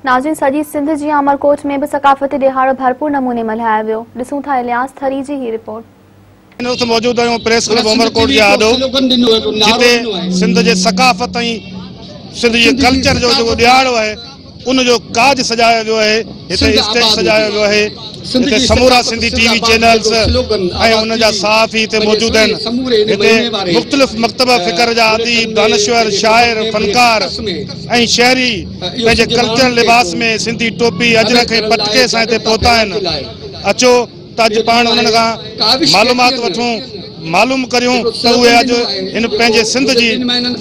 ناظرين سڄي سنڌ جيان عمرڪوٽ ۾ به ثقافتي ڏهاڙو ڀرپور نموني ملهايو ويو. ڏسون ٿا الياس ٿري جي هي رپورٽ. هن وقت موجود آهيون پريس ڪلب عمرڪوٽ جي آڏو، جتي سنڌ جي ثقافت ۽ سنڌ جي ڪلچر جو جيڪو ڏهاڙو آهي ان جو ڪاڄ سجايو ويو آهي. هتي اسٽيج سجايو ويو آهي، هتي سمورا سنڌي ٽي وي چينلز ۽ ان جا صحافي هتي موجود آهن. هتي مختلف مڪتبه فڪر جا اديب، دانشور، شاعر، فنڪار ۽ شهري پنهنجي ڪلچرل لباس ۾ سنڌي ٽوپي، اجرڪ ۽ پٽڪي سان هتي پهتا آهن. اچو ته اڄ پاڻ انهن کان معلومات وٺون، معلوم ڪريون ته اهي اڄ هن پنهنجي سنڌ جي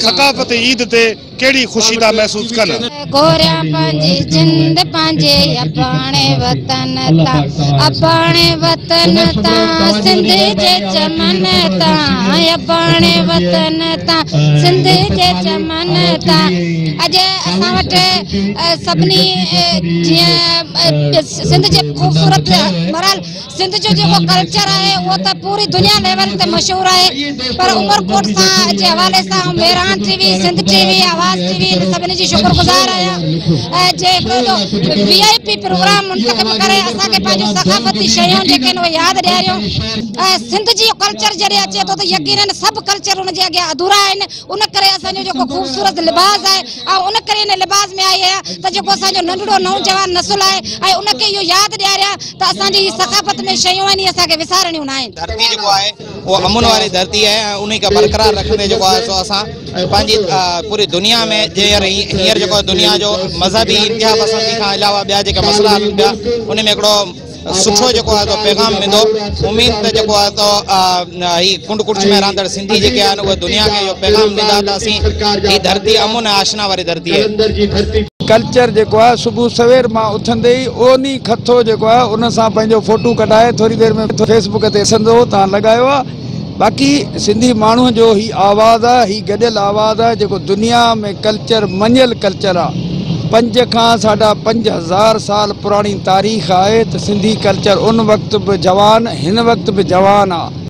ثقافتي عيد تي ڪهڙي خوشي ٿا محسوس ڪن. گهوريان پنهنجي جند پنهنجي اباڻي وطن تان، اباڻي وطن تان، سنڌ جي چمن تان، اباڻي وطن تان، سنڌ جي چمن تان. اڄ اسان وٽ سڀني جيئن سنڌ جي خوبصورت بهرحال سنڌ جو جيڪو ڪلچر آهي اهو ته پوري دنيا ليول تي مشهور آهي، پر عمرڪوٽ سان جي حوالي سان آئون Mehran T V, Sindh T V, Awaz T V ان سڀني جي شڪر گذار آهيان جي هڪڙو وي آء پي پروگرام منتخب ڪري اسان کي پنهنجون ثقافتي شيون جيڪي آهن اهي ياد ڏياريون. ۽ سنڌ جي ڪلچر جڏهن اچي ٿو ته يقينن سڀ ڪلچر ان جي اڳيان اڌورا آهن. ان ڪري اسان جو جيڪو خوبصورت لباس آهي، آئون ان ڪري ان لباس ۾ آئي آهيان ته جيڪو اسان جو ننڍڙو نوجوان نسل آهي ۽ ان کي اهو ياد ڏياريان ته اسان جي هي ثقافت ۾ شيون آهن، اهي اسان کي وسارڻيون ناهن. ڌرتي جيڪو آهي اهو امن واري ڌرتي آهي ۽ انهي کي برقرار رکندي جيڪو آهي سو اسان پنهنجي پوري دنيا ۾ جيئن هينئر جيڪو دنيا جو مذهبي انتها پسندي کان علاوه ٻيا جيڪي مسئلا هلن پيا ان ۾ هڪڙو سٺو جيڪو آهي سو پيغام ملندو. اميد ته جيڪو آهي سو هي ڪنڊ ڪڙڇ ۾ رهندڙ سنڌي جيڪي آهن اهي دنيا کي اهو پيغام ڏيندا ته اسين هي ڌرتي امن ۽ آشنا واري ڌرتي آهي. ڪلچر جيڪو آهي صبح سوير مان اٿندي ئي اوني کٿو جيڪو آهي ان سان پنهنجو فوٽو ڪڍائي ٿوري دير ۾ فيس بڪ تي ڏسندو تان لڳايو آهي. باقي سنڌي ماڻهو جو هي آواز آهي، هي گڏيل آواز آهي جيڪو دنيا ۾ ڪلچر مڃيل ڪلچر آهي. 5 کان 5,500 سال پراڻي تاريخ آهي ته سنڌي ڪلچر ان وقت به جوان هن وقت به جوان آهي.